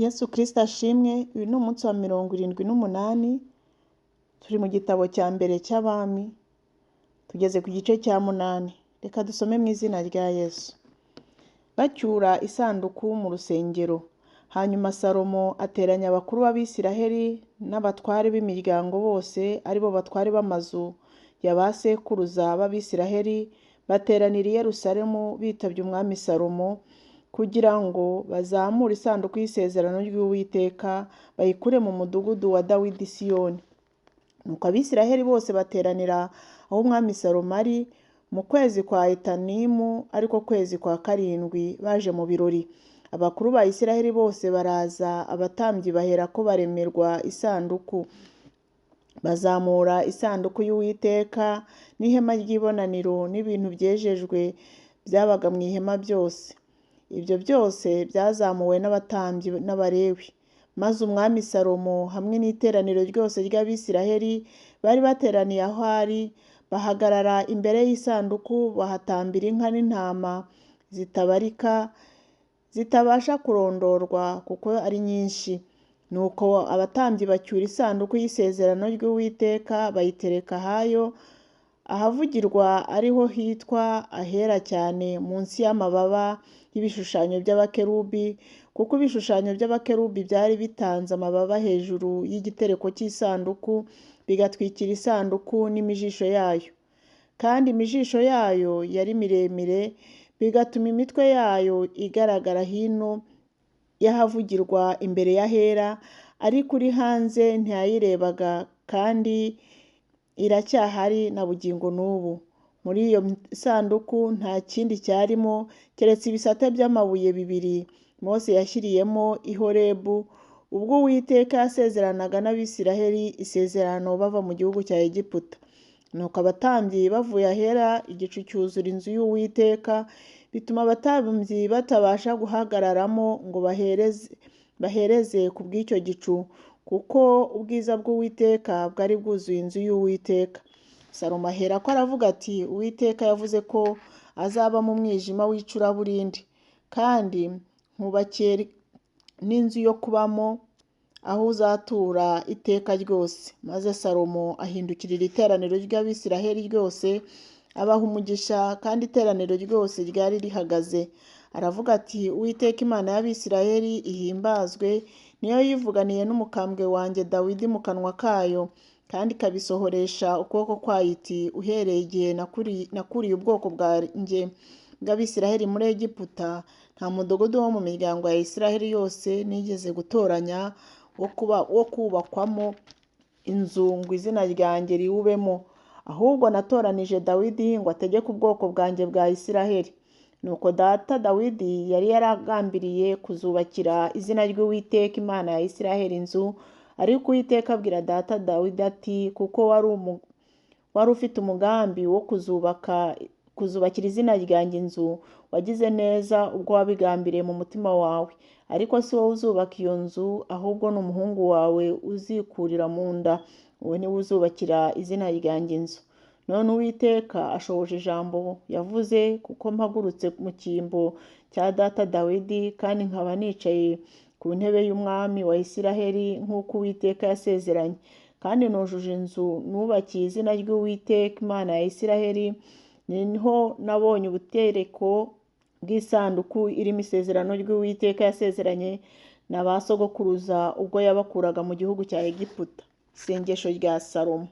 Yesu Kristo ashimwe, uyu ni umunsi wa 78, turi mu gitabo cya mbere cy'Abami, tugeze ku gice cya 8. Reka dusome mu izina rya Yesu. Bacyura isanduku mu rusengero. Hanyuma Salomo ateranya abakuru b'Abisiraheli n'abatware b'imiryango bose, aribo batware b'amazu ya ba sekuruza b'Abisiraheli, bateranira i Yerusalemu bitabye umwami Salomo, kugira ngo bazamure isanduku y'isezerano ry'Uwiteka, bayikure mu mudugudu wa Dawidi Siyoni. Nuko Abisiraheli bose bateranira aho umwami Salomo ari, mu kwezi kwa Etanimu, ariko kwezi kwa 7, baje mu birori. Abakuru ba Isiraheli bose baraza, abatambyi baherako baremerwa isanduku. Bazamura isanduku y'Uwiteka n'ihema ry'ibonaniro n'ibintu byejejwe byabaga mu ihema byose. Ibyo byose byazamuwe n'abatambyi n'Abalewi. Maze umwami Salomo hamwe n'iteraniro ryose ry'Abisiraheli bari bateraniye aho ari, bahagarara imbere y'isanduku, bahatambira inka n'intama zitabarika, zitabasha kurondorwa kuko ari nyinshi. Nuko abatambyi bacyura isanduku y'isezerano ry'Uwiteka, bayitereka ahayo, ahavugirwa ariho hitwa Ahera cyane, munsi y'amababa y'ibishushanyo by'abakerubi, kuko ibishushanyo by'abakerubi byari bitanze amababa hejuru y'igitereko cy'isanduku, bigatwikira isanduku n'imijisho yayo. Kandi imijisho yayo yari miremire, bigatuma imitwe yayo igaragara hino y'ahavugirwa imbere y'Ahera, ariko uri hanze ntiyayirebaga, kandi iracyahari na bugingo n'ubu. Muri iyo sanduku nta kindi cyarimo keretse ibisate by'amabuye 2 Mose yashyiriyemo i Horebu, ubwo Uwiteka yasezeranaga n'Abisiraheli isezerano bava mu gihugu cya Egiputa. Nuko abatambyi bavuye Ahera, igicu cyuzura inzu y'Uwiteka, bituma abatambyi batabasha guhagararamo ngo bahereze ku bw'icyo gicu, kuko ubwiza bw'Uwiteka bwari bwuzuye inzu y'Uwiteka. Salomo aherako aravuga ati, Uwiteka yavuze ko azaba mu mwijima w'icuraburindi, kandi nkubakiye n'inzu yo kubamo, aho uzatura iteka ryose. Maze Salomo ahindukirira iteraniro ry'Abisiraheli ryose, abaha umugisha, kandi iteraniro ryose ryari rihagaze. Aravuga ati, Uwiteka Imana y'Abisiraheli ihimbazwe, niyo yivuganiye n'umukambwe wanjye Dawidi mu kanwa kayo, kandi ikabisohoresha ukuboko kwayo iti, uhereye igihe nakuriye ubwoko bwanjye bw'Abisiraheli muri Egiputa, nta mudugudu wo mu miryango ya Isiraheli yose nigeze gutoranya wo kubakwamo inzu ngo izina ryanjye riwubemo, ahubwo natoranije Dawidi ngo ategeke ubwoko bwanjye bwa Isiraheli. Nuko data Dawidi yari yaragambiriye kuzubakira izina ry'Uwiteka Imana ya Isiraheli inzu, ariko Uwiteka abwira data Dawidi ati, kuko wari ufite umugambi wo kuzubakira izina ryanjye inzu, wagize neza ubwo wabigambiriye mu mutima wawe, ariko si wowe uzubaka iyo nzu, ahubwo ni umuhungu wawe uzikurira mu nda, uwo ni we uzubakira izina ryanjye inzu. None Uwiteka ashohoje ijambo yavuze, kuko mpagurutse mu cyimbo cya data Dawidi, kandi nkaba nicaye ku ntebe y'umwami wa Isiraheli nk'uko Uwiteka yasezeranye. Kandi nujuje inzu nubakiye izina ry'Uwiteka Imana ya Isiraheli, niho nabonye ubutereko bw'isanduku irimo isezerano ry'Uwiteka yasezeranye na ba sogokuruza ubwo yabakuraga mu gihugu cya Egiputa. Isengesho rya Salomo.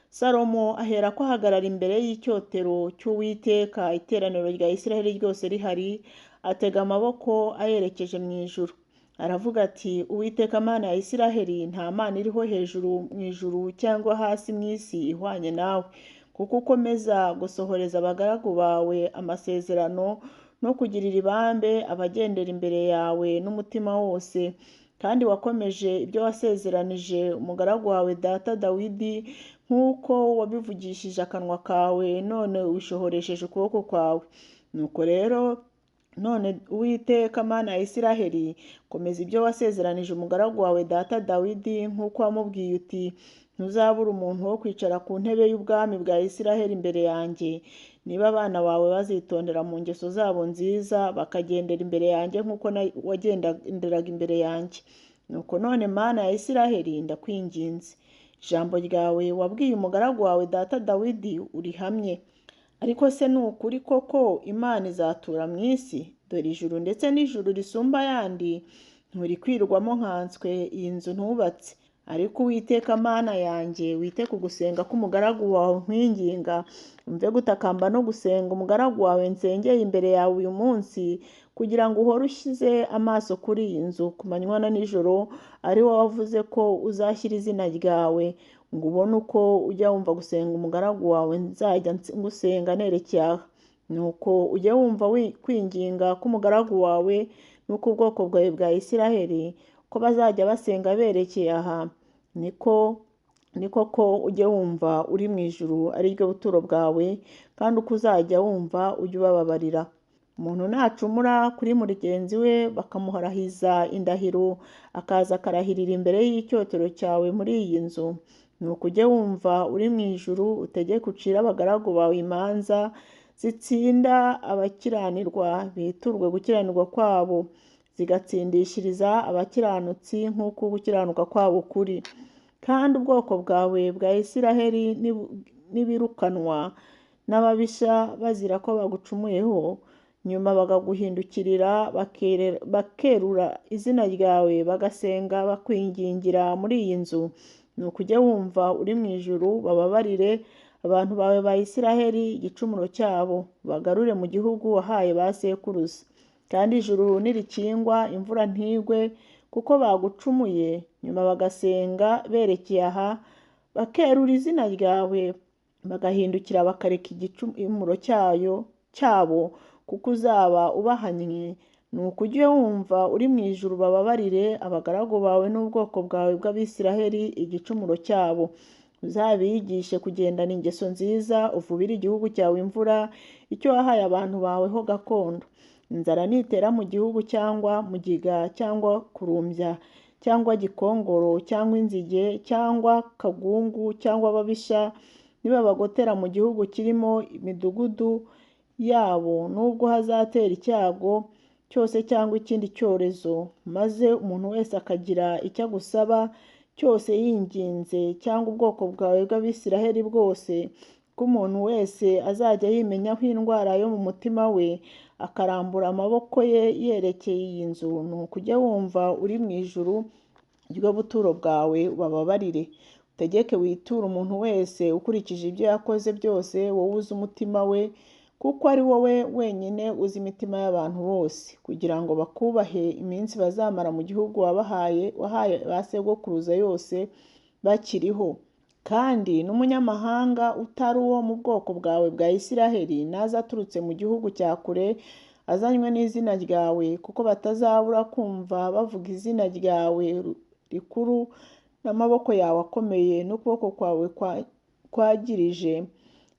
Salomo aherako ahagarara imbere y'icyotero cy'Uwiteka, iteraniro rya Isiraheli ryose rihari, atega amaboko ayerekeje mu ijuru. Aravuga ati, Uwiteka Mana ya Isiraheli, nta mana iriho hejuru mu ijuru cyangwa hasi mu isi ihwanye nawe, kuko ukomeza gusohoreza abagaragu bawe amasezerano no kugirira ibambe abagendera imbere yawe n'umutima wose, kandi wakomeje ibyo wasezeranije umugaragu wawe data Dawidi, nk'uko wabivugishije akanwa kawe, none ubishohoresheje ukuboko kwawe. Nuko rero none Uwiteka Mana ya Isiraheli, komeza ibyo wasezeranije umugaragu wawe data Dawidi, nk'uko wamubwiye uti, ntuzabura umuntu wo kwicara ku ntebe y'ubwami bwa Isiraheli imbere yanjye. Niba abana bawe bazitondera mu ngeso zabo nziza, bakagendera imbere yanjye nk'uko wagenderaga imbere yanjye. Nuko none Mana ya Isiraheli, ndakwinginze, ijambo ryawe wabwiye umugaragu wawe data Dawidi urihamye. Ariko se ni ukuri koko Imana izatura mu isi? Dore ijuru ndetse n'ijuru risumba ayandi nturikwirwamo nkanswe iyi nzu ntubatse. Ariko Uwiteka Mana yanjye, wite ku gusenga k'umugaragu wawe nkwinginga, umve gutakamba no gusenga umugaragu wawe nsengeye imbere yawe uyu munsi, kugira ngo uhore ushyize amaso kuri iyi nzu ku manywa na nijoro, ari wowe wavuze ko uzashyira izina ryawe, ngo ubone uko ujya wumva gusenga umugaragu wawe nzajya ngusenga nerekeye aha. Nuko ujye wumva kwinginga k'umugaragu wawe n'uko ubwoko bwawe bwa Isiraheli, ko bazajya basenga berekeye aha, ni koko ujye wumva uri mu ijuru ari ryo buturo bwawe, kandi uko uzajya wumva ujye ubababarira. Umuntu nacumura kuri mugenzi we bakamuharahiza indahiro, akaza akarahirira imbere y'icyotero cyawe muri iyi nzu, nuko ujye wumva uri mu ijuru utegeke ucire abagaragu bawe imanza zitsinda abakiranirwa, biturwe gukiranirwa kwabo, zigatsindishiriza abakiranutsi nk'uko gukiranuka kwabo kuri. Kandi ubwoko bwawe bwa Isiraheli nibirukanwa n'ababisha bazira ko bagucumuyeho, nyuma bakaguhindukirira bakerura izina ryawe, bagasenga bakwingingira muri iyi nzu, nuko ujye wumva uri mu ijuru bababarire abantu bawe ba Isiraheli igicumuro cyabo, bagarure mu gihugu wahaye ba sekuruza. Kandi ijuru nirikingwa imvura ntigwe kuko bagucumuye, nyuma bagasenga berekeye aha, bakerura izina ryawe, bagahindukira bakareka igicumuro cyabo, kuko uzaba ubahannye. Nuko ujye wumva uri mu ijuru bababarire abagaragu bawe n'ubwoko bwawe bw'Abisiraheli igicumuro cyabo. Uzabigishe kugendana ingeso nziza, uvubire igihugu cyawe imvura, icyo wahaye abantu bawe ho gakondo. Inzara nitera mu gihugu cyangwa mugiga cyangwa kurumbya cyangwa gikongoro cyangwa inzige cyangwa kagungu cyangwa ababisha, nibabagotera mu gihugu kirimo imidugudu yabo, nubwo hazatera icyago cyose cyangwa ikindi cyorezo, maze umuntu wese akagira icyo agusaba cyose yinginze, cyangwa ubwoko bwawe bw'Abisiraheli bwose, ko umuntu wese azajya yimenyaho indwara yo mu mutima we, akarambura amaboko ye yerekeye iyi nzu, nuko ujye wumva uri mu ijuru ryo buturo bwawe ubababarire. Utegeke witure umuntu wese ukurikije ibyo yakoze byose, wowe uzi umutima we, kuko ari wowe wenyine uzi imitima y'abantu bose, kugira ngo bakubahe iminsi bazamara mu gihugu wabahaye, wahaye ba sekuruza yose bakiriho. Kandi n'umunyamahanga utari uwo mu bwoko bwawe bwa Isiraheli naza aturutse mu gihugu cya kure, azanywe n'izina ryawe, kuko batazabura kumva bavuga izina ryawe rikuru n'amaboko yawe akomeye n'ukuboko kwawe kwagirije,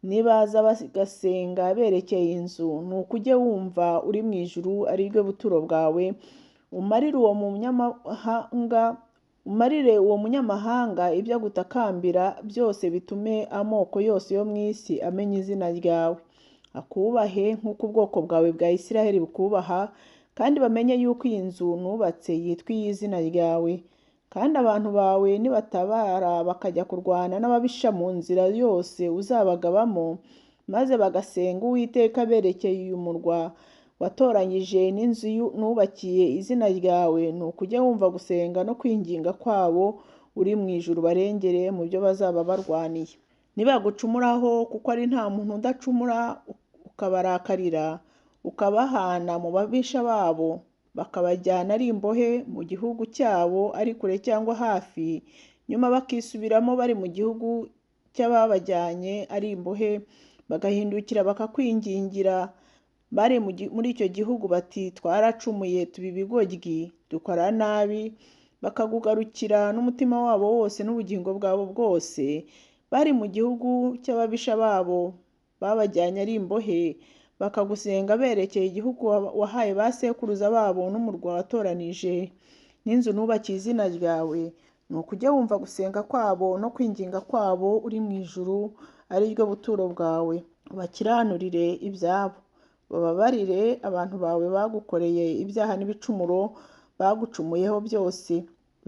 nibaza bagasenga berekeye inzu, nuko ujye wumva uri mu ijuru ari ryo buturo bwawe, umarire uwo munyamahanga ibyo agutakambira byose, bitume amoko yose yo mu isi amenya izina ryawe, akubahe nk'uko ubwoko bwawe bwa Isiraheli bukubaha, kandi bamenye yuko iyi nzu nubatse yitwa iy'izina ryawe. Kandi abantu bawe nibatabara bakajya kurwana n'ababisha mu nzira yose uzabagabamo, maze bagasenga Uwiteka berekeye uyu murwa watoranyije n'inzu nubakiye izina ryawe, nuko ujye wumva gusenga no kwinginga kwabo uri mu ijuru, barengere mu byo bazaba barwaniye. Nibagucumuraho, kuko ari nta muntu udacumura, ukabarakarira, ukabahana mu babisha babo, bakabajyana ari imbohe mu gihugu cyabo, ari kure cyangwa hafi, nyuma bakisubiramo bari mu gihugu cy'ababajyanye ari imbohe, bagahindukira bakakwingingira bari muri icyo gihugu bati twaracumuye tuba ibigoryi, dukora nabi, bakakugarukira n'umutima wabo wose n'ubugingo bwabo bwose, bari mu gihugu cy'ababisha babo babajyanye ari imbohe, bakagusenga berekeye igihugu wahaye ba sekuruza babo n'umurwa watoranije n'inzu nubakiye izina ryawe, nuko ujye wumva gusenga kwabo no kwinginga kwabo uri mu ijuru ari ryo buturo bwawe. Ubakiranurire ibyabo, bababarire abantu bawe bagukoreye ibyaha n'ibicumuro bagucumuyeho byose.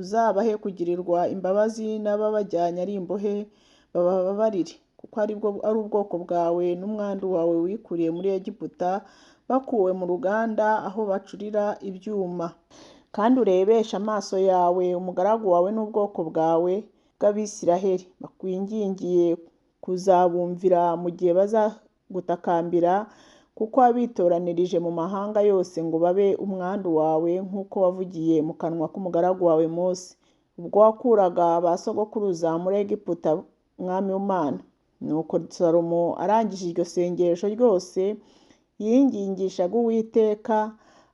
Uzabahe kugirirwa imbabazi n'ababajyanye ari imbohe bababarire, kuko ari ubwoko bwawe n'umwandu wawe wikuriye muri Egiputa, bakuwe mu ruganda aho bacurira ibyuma. Kandi urebeshe amaso yawe umugaragu wawe n'ubwoko bwawe bw'Abisiraheli, bakwingingiye kuzabumvira mu gihe bazagutakambira, kuko wabitoranirije mu mahanga yose ngo babe umwandu wawe, nk'uko wavugiye mu kanwa k'umugaragu wawe Mose, ubwo wakuraga ba sogokuruza muri Egiputa, Mwami Imana. Nuko Salomo arangije iryo sengesho ryose yingingishaga Uwiteka,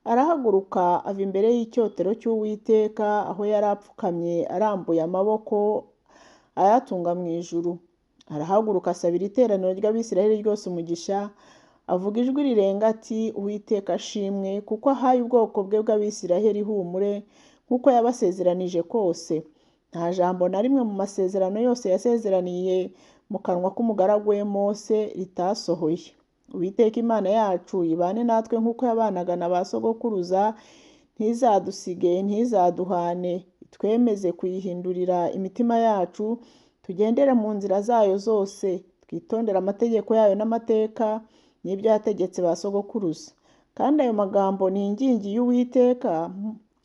arahaguruka ava imbere y'icyotero cy'Uwiteka aho yari apfukamye arambuye amaboko ayatunga mu ijuru. Arahaguruka asabira iteraniro ry'Abisiraheli ryose umugisha, avuga ijwi rirenga ati: Uwiteka ashimwe, kuko ahaye ubwoko bwe bw'Abisiraheli ihumure nk'uko yabasezeranije kose. Nta jambo na rimwe mu masezerano yose yasezeraniye mu kanwa k'umugaragu we Mose ritasohoye. Uwiteka Imana yacu ibane natwe nk'uko yabanaga na ba sogokuruza, ntizadusige, ntizaduhane, itwemeze kuyihindurira imitima yacu, tugendere mu nzira zayo zose, twitondere amategeko yayo n'amateka n'ibyo yategetse ba sogokuruza. Kandi ayo magambo ningingiye Uwiteka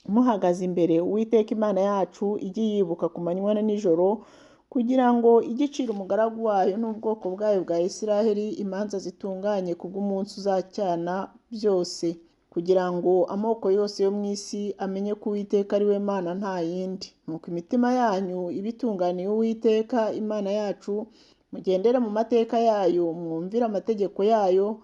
muhagaze imbere, Uwiteka Imana yacu ijye iyibuka ku manywa na nijoro, kugira ngo ijye icira umugaragu wayo n'ubwoko bwayo bwa Isiraheli imanza zitunganye kubw'umunsi uzacyana byose, kugira ngo amoko yose yo mu isi amenye ko Uwiteka ari we Mana nta yindi. Nuko imitima yanyu ibe itunganiye Uwiteka Imana yacu, mugendere mu mateka yayo, mwumvire amategeko yayo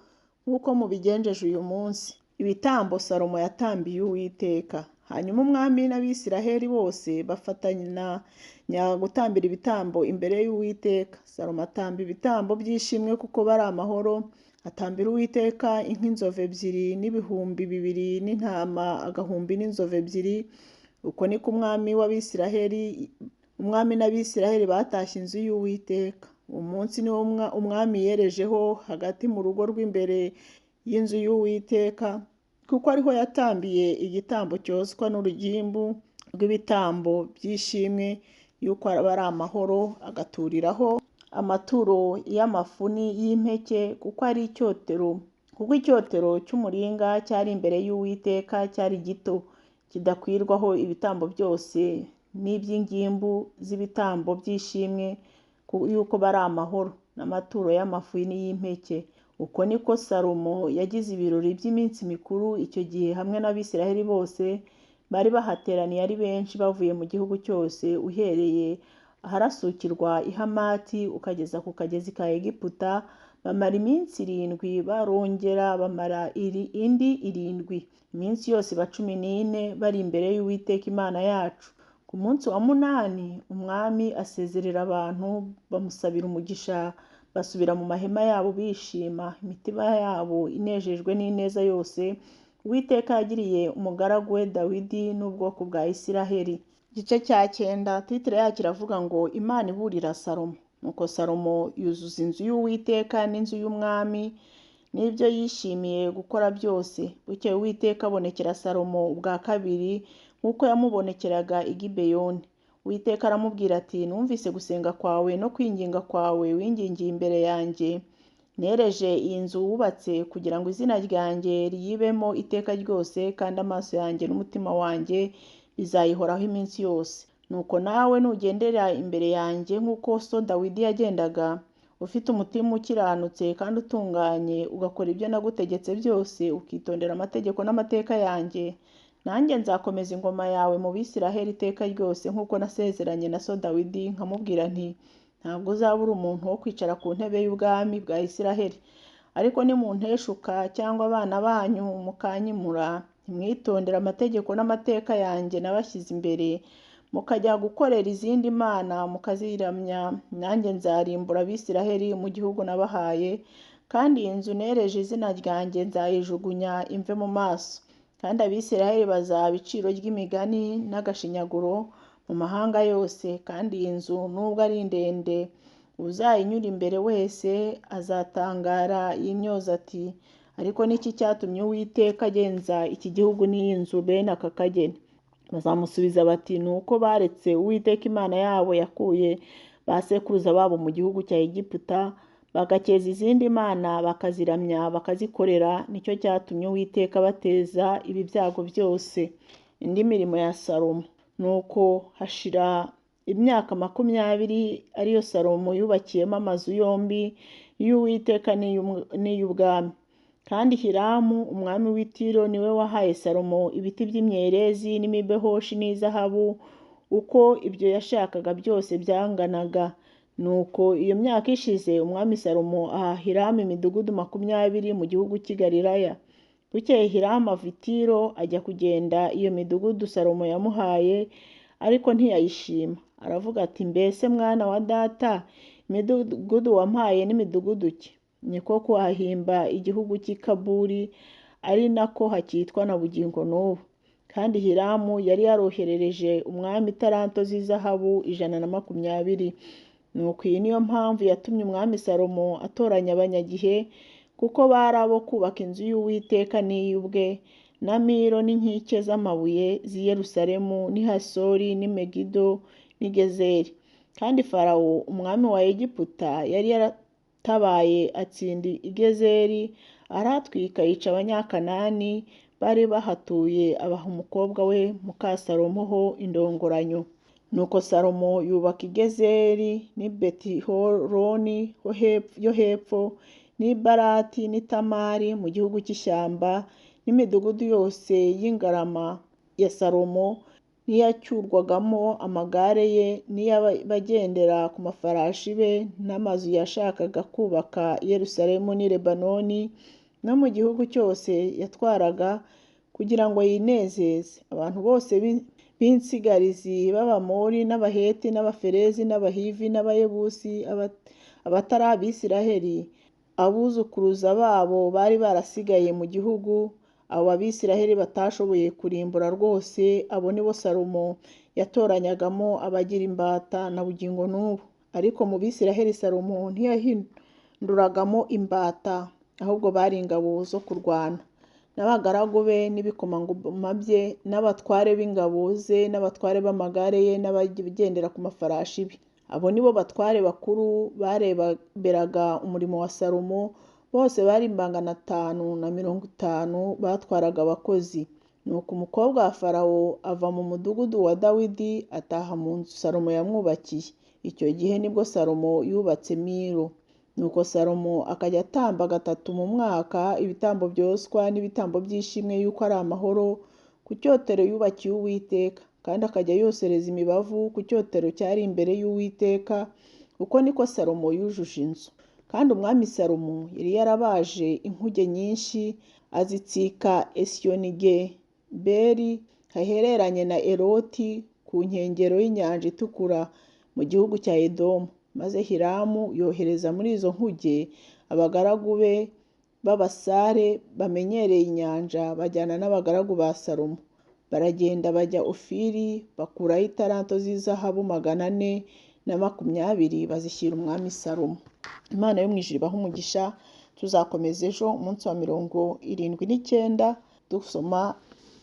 nk'uko mubigenjeje uyu munsi. Ibitambo Salomo yatambiye Uwiteka. Hanyuma umwami n'Abisiraheli bose bafatanya gutambira ibitambo imbere y'Uwiteka. Salomo atamba ibitambo by'ishimwe kuko bari amahoro, atambira Uwiteka inka inzovu ebyiri n'ibihumbi bibiri n'intama agahumbi n'inzovu ebyiri. Uko niko umwami w'Abisiraheli, umwami n'Abisiraheli batashye inzu y'Uwiteka. Uwo munsi niwo umwami yerejeho hagati mu rugo rw'imbere y'inzu y'Uwiteka, kuko ariho yatambiye igitambo cyoswa n'urugimbu rw'ibitambo by'ishimwe y'uko aba ari amahoro, agaturiraho amaturo y'amafuni y'impeke, kuko ari icyotero, kuko icyotero cy'umuringa cyari imbere y'Uwiteka cyari gito, kidakwirwaho ibitambo byose n'iby'ingimbu z'ibitambo by'ishimwe y'uko bari amahoro, n'amaturo y'amafuni y'impeke. Uko niko Salomo yagize ibirori by'iminsi mikuru icyo gihe hamwe n'Abisiraheli bose bari bahateraniye ari benshi bavuye mu gihugu cyose, uhereye aharasukirwa i Hamati ukageza ku kagezi ka Egiputa. Bamara iminsi irindwi, barongera bamara indi irindwi, iminsi yose iba 14 bari imbere y'Uwiteka Imana yacu. Ku munsi wa munani umwami asezerera abantu, bamusabira umugisha, basubira mu mahema yabo bishima, imitima yabo inejejwe n'ineza yose Uwiteka yagiriye umugaragu we Dawidi n'ubwoko bwa Isiraheli. Igice cya 9, titire yacyo iravuga ngo Imana iburira Salomo. Nuko Salomo yuzuza inzu y'Uwiteka n'inzu y'umwami n'ibyo yishimiye gukora byose. Bukeye Uwiteka abonekera Salomo ubwa kabiri nk'uko yamubonekeraga i Gibeyoni. Uwiteka aramubwira ati: Numvise gusenga kwawe no kwinginga kwawe wingingiye imbere yanjye. Nereje iyi nzu wubatse kugira ngo izina ryanjye riyibemo iteka ryose, kandi amaso yanjye n'umutima wanjye bizayihoraho iminsi yose. Nuko nawe nugendera imbere yanjye nk'uko so Dawidi yagendaga, ufite umutima ukiranutse kandi utunganye, ugakora ibyo nagutegetse byose, ukitondera amategeko n'amateka yanjye, nanjye nzakomeza ingoma yawe mu Bisiraheli iteka ryose nk'uko nasezeranye na so Dawidi nkamubwira nti: Ntabwo uzabura umuntu wo kwicara ku ntebe y'ubwami bwa Isiraheli. Ariko nimunteshuka cyangwa abana banyu mukanyimura, ntimwitondere amategeko n'amateka yanjye nabashyize imbere, mukajya gukorera izindi mana mukaziramya, nanjye nzarimbura Abisiraheli mu gihugu nabahaye, kandi iyi nzu nereje izina ryanjye nzayijugunya imve mu maso. Kandi Abisiraheli bazaba iciro ry'imigani n'agashinyaguro mu mahanga yose. Kandi iyi nzu nubwo ari ndende Uzayinyura imbere wese azatangara yimyoza ati ariko niki cyatumye Uwiteka agenza iki gihugu n'iyi nzu bene aka kageni? Bazamusubiza bati ni uko baretse Uwiteka Imana yabo yakuye ba sekuruza babo mu gihugu cya Egiputa, bagakeza izindi mana bakaziramya bakazikorera, nicyo cyatumye Uwiteka abateza ibi byago byose. Indi mirimo ya Salomo. Nuko hashira imyaka 20 ariyo Salomo yubakiyemo amazu yombi y'Uwiteka n'iy'ubwami. Kandi Hiramu umwami w'i Tiro niwe wahaye Salomo ibiti by'imyerezi n'imibehoshi n'izahabu, uko ibyo yashakaga byose byanganaga. Nuko iyo myaka ishize umwami Salomo aha Hiramu imidugudu 20 mu gihugu cy'i Galilaya. Bukeye Hiramu ava i Tiro ajya kugenda iyo midugudu Salomo yamuhaye, ariko ntiyayishima. Aravuga ati mbese mwana wa data, imidugudu wampaye n'imidugudu ki? Niko kuhahimba igihugu cy'i Kaburi, ari nako hakitwa na bugingo n'ubu. Kandi Hiramu yari yaroherereje umwami italanto z'izahabu 120. Nuko iyi niyo mpamvu yatumye umwami Salomo atoranya abanyagihe, kuko bari abo kubaka inzu y'Uwiteka n'iy'ubwe, na Milo n'inkike z'amabuye z'i Yerusalemu n'i Hasori n'i Megido n'i Gezeri. Kandi Farawo umwami wa Egiputa yari yaratabaye atsinda i Gezeri, arahatwika yica Abanyakanani bari bahatuye, abaha umukobwa we muka Salomo ho indongoranyo. Nuko Salomo yubaka i Gezeri n'i Betihoroni yo hepfo, n'i Barati n'i Tamari mu gihugu cy'ishyamba, n'imidugudu yose y'ingarama ya Salomo, n'iyacyurwagamo amagare ye, n'iy'abagendera ku mafarashi be, n'amazu yashakaga kubaka i Yerusalemu n'i Lebanoni, no mu gihugu cyose yatwaraga, kugira ngo yinezeze. Abantu bose b'insigarizi b'Abamori n'Abaheti n'Abaferezi n'Abahivi n'Abayebusi, abatari Abisiraheli, abuzukuruza babo bari barasigaye mu gihugu, abo Abisiraheli batashoboye kurimbura rwose, abo nibo Salomo yatoranyagamo abagira imbata na bugingo n'ubu. Ariko mu Bisiraheli Salomo ntiyahinduragamo imbata, ahubwo bari ingabo zo kurwana. N'abagaragu be n'ibikomangoma bye n'abatware b'ingabo ze n'abatware b'amagare ye n'abagendera ku mafarashi be. Abo nibo batware bakuru bareberaga umurimo wa Salomo, bose bari 550 batwaraga abakozi. Nuko umukobwa wa Farawo ava mu mudugudu wa Dawidi ataha mu nzu Salomo yamwubakiye. Icyo gihe nibwo Salomo yubatse Milo. Nuko Salomo akajya atamba 3 mu mwaka ibitambo byoswa n'ibitambo by'ishimwe y'uko ari amahoro ku cyotero yubakiye Uwiteka, kandi akajya yosereza imibavu ku cyotero cyari imbere y'Uwiteka. Uko niko Salomo yujuje inzu. Kandi umwami Salomo yari yarabaje inkuge nyinshi azitsika Esiyonigeberi hahereranye na Eloti ku nkengero y'inyanja itukura mu gihugu cya Edomu. Maze Hiramu yohereza muri izo nkuge abagaragu be b'abasare bamenyereye inyanja, bajyana n'abagaragu ba Salomo. Baragenda bajya Ofiri, bakurayo italanto z'izahabu 420 bazishyira umwami Salomo. Imana yo mu ijuru ibahe umugisha. Tuzakomeza ejo umunsi wa 79 dusoma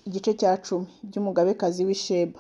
igice cya 10 by'umugabekazi w'i Sheba.